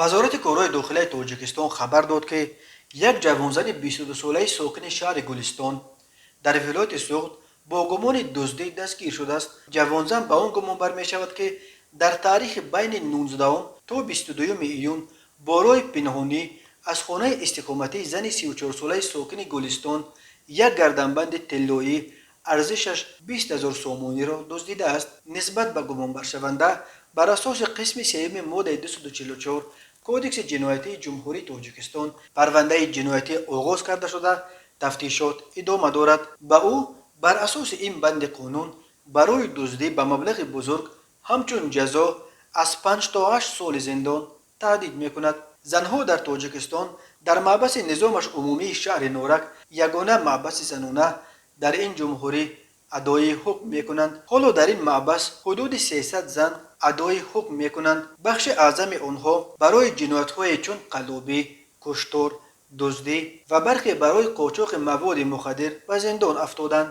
Вазорати корҳои дохилаи Тоҷикистон хабар дод, ки як ҷавонзани 22-солаи сокини шаҳри Гулистон дар вилояти Суғд бо гумони дуздӣ дастгир шудааст. Ҷавонзан ба он гумонбар мешавад, ки дар таърихи байни 19 то 22 июн бо роҳи пинҳонӣ аз хонаи истиқоматии зани 34-солаи сокини Гулистон як гарданбанди тиллоӣ арзишаш 20 0 сомониро дуздидааст. Нисбат ба гумонбаршаванда бар асоси қисми сеюми моддаи 244 Кодекси ҷиноятии Ҷумҳурии Тоҷикистон парвандаи ҷиноятӣ оғоз карда шуда, тафтишот идома дорад. Ба ӯ бар асоси ин банди қонун барои дуздӣ ба маблағи бузург ҳамчун ҷазо аз 5 то 8 соли зиндон таҳдид мекунад. Занҳо дар Тоҷикистон дар маҳбаси низомаш умумии шаҳри Норак, ягона маҳбаси занона дар ин ҷумҳурӣ, адои ҳукм мекунанд. Ҳоло дар ин маҳбас ҳудуди 300 зан адои ҳукм мекунанд. Бахши аъзами онҳо барои ҷиноятҳое чун қаллобӣ, куштор, дуздӣ ва бархе барои қочоқи маводи мухаддир ба зиндон афтоданд.